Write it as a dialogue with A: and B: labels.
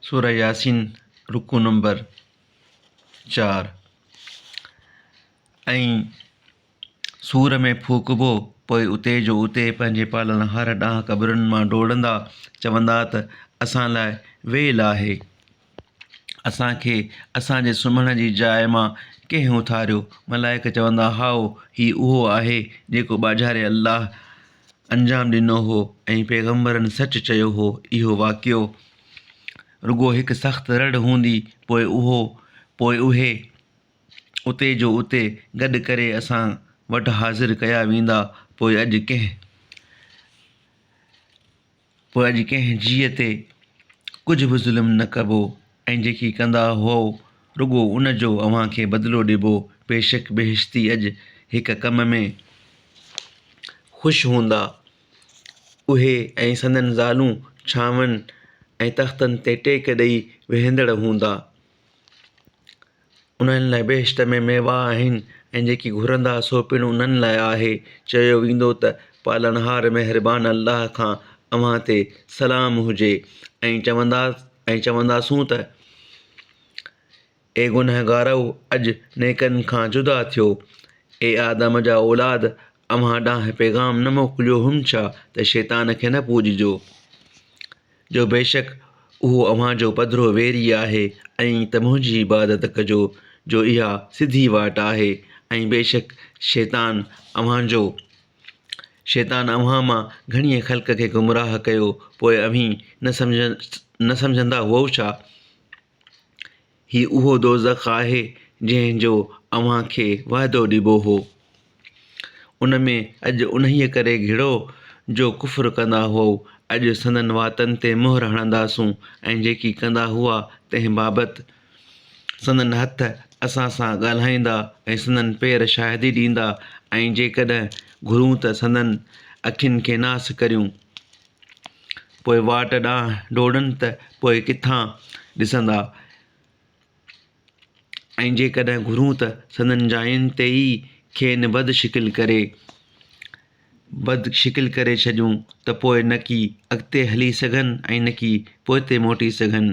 A: سوره ياسين رڪوع نمبر 4. ۽ صور ۾ ڦوڪبو، پوء اتي جو اتي پنهنجي پالڻهار ڏانهن قبرن مان ڊوڙندا، چوندا ته اسان لاء ويل آهي. اسان کي اسان جي سمهڻ جي جاء مان ڪنهن اٿاريو؟ ملائڪ چوندا، هائو، هي اهو آهي جيڪو ٻاجهاري الله انجام ڏنو هو ۽ پيغمبرن سچ چيو هو. اهو واقعو رڳو هڪ سخت رڙ هوندي، پوء اهو پوء اهي اتي جو اتي گڏ ڪري اسان وٽ حاضر ڪيا ويندا، پوء اڄ ڪنهن. پوء اڄ ڪنهن جيء تي ڪجهه به ظلم نه ڪبو ۽ جيڪي ڪندا هئو رڳو ان جو اوهان کي بدلو ڏبو. بيشڪ بهشتي اڄ هڪ ڪم ۾ خوش هوندا. اهي ۽ سندن زالون ڇانون ۽ تختن تي ٽيڪ ڏئي ويهندڙ هوندا. انهن لاء بهشت ۾ ميوا آهن ۽ جيڪي گهرندا سو پڻ انهن لاء آهي. چيو ويندو ته پالڻهار مهربان الله کان اوهان تي سلام هجي ۽ ۽ چونداسون ته اي گنهگارؤ! اڄ نيڪن کان جدا ٿيو. اي آدم جا اولاد! اوهان ڏانهن پيغام نه موڪليو هئم ڇا ته شيطان کي نه پوڄجو؟ جو بيشڪ اهو اوهان جو پڌرو ويري آهي ۽ ته منهنجي عبادت ڪجو جو اها سڌي واٽ آهي ۽ بيشڪ شيطان اوهان جو شيطان اوهان مان گهڻيء خلق کي گمراهه ڪيو پوء اوهين نه نه سمجهندا هئو ڇا؟ هي اهو دوزخ آهي جنهن جو اوهان کي وعدو ڏبو هو. ان ۾ اڄ انهيء ڪري گهڙو جو ڪفر ڪندا هئو. اڄ سندن واتن تي مهر هڻنداسون ۽ جيڪي ڪندا هئا تنهن بابت سندن هٿ اسان سان ڳالهائيندا ۽ سندن پير شاهدي ڏيندا ۽ جيڪڏهن گهرون ته سندن اکين کي ناس ڪريون. پوء واٽ ڏانهن ڊوڙن ته پوء ڪٿان ڏسندا ۽ جيڪڏهن گهرون ته سندن جاين تي ئي کين بد شڪل ڪري بد شڪل ڪري ڇڏيون ته پوء نڪي اڳتي هلي سگهن ۽ نڪي پوئتي موٽي سگهن.